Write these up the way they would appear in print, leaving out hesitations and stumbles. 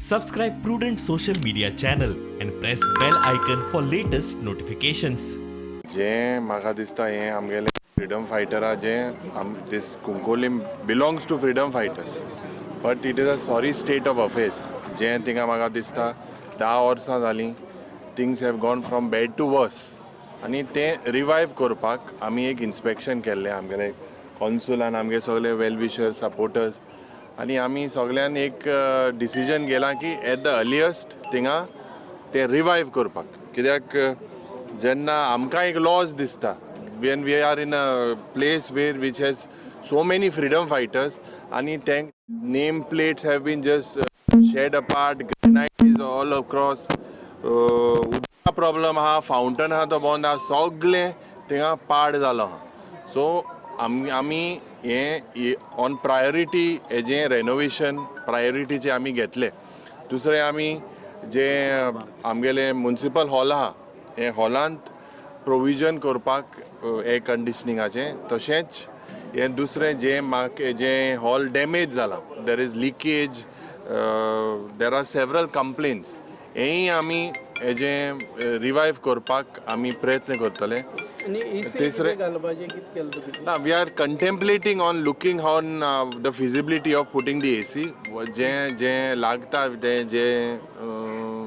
Subscribe Prudent social media channel and press bell icon for latest notifications. जें म्हाका दिसता हें आमगेलें freedom फायटराचें, this Cuncolim belongs to freedom fighters, but it is a sorry state of affairs. जें थिंगा म्हाका दिसता 10 वर्सां जालीं, things have gone from bad to worse. आनी तें रिवायव करपाक आमी एक इन्स्पेक्शन केल्लें आमगेले कॉन्सुलान, आमगे सगळे वेल विशर्स, सपोर्टर्स, आनी आमी सगळ्यान एक डिसिजन घेलां की एट the earliest थिंगा तें रिवायव करपाक. कित्याक जेन्ना आमकां एक लॉस दिसता when we are in a place where which has so many freedom fighters आनी तें name plates have been just shed apart, granite is all across, उदका प्रॉब्लम आहा, फावंटन आहा तो बंद आहा, सगळें थिंगा पाड जालो आहा. सो आमी हें ऑन प्रायोरिटी हेजें रेनोवेशन प्रायोरिटीचें आमी घेतलें. दुसरें आमी जे आमगेलें मुन्सिपल हॉल आहा, हे हॉलांत प्रोविजन करपाक एयर कंडिशनिंगाचें, तशेंच हें दुसरें जें म्हाका जें हॉल डॅमेज जालां, there is leakage, there are several complaints, हेंय आमी हेजें रिवायव करपाक आमी प्रयत्न करतले. तिसरें ना, we are contemplating on looking on the feasibility of putting the AC. जें जें लागता तें जें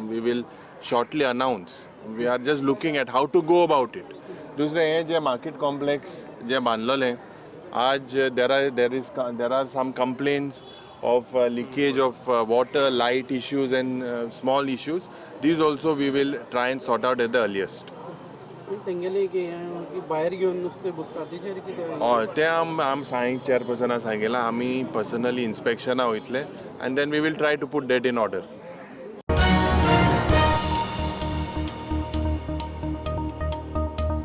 we will shortly announce. We are just looking at how to go about it. दुसरें हें जें मार्केट कॉम्प्लेक्स जें बांदलेलें आज, there are some complaints of leakage of water, light issues and small issues. These also we will try and sort out at the earliest. हय, तें आम सायंक चेअरपर्सना सांगिलां, आमी personally इन्स्पेक्शना वयतले and then we will try to put that in order.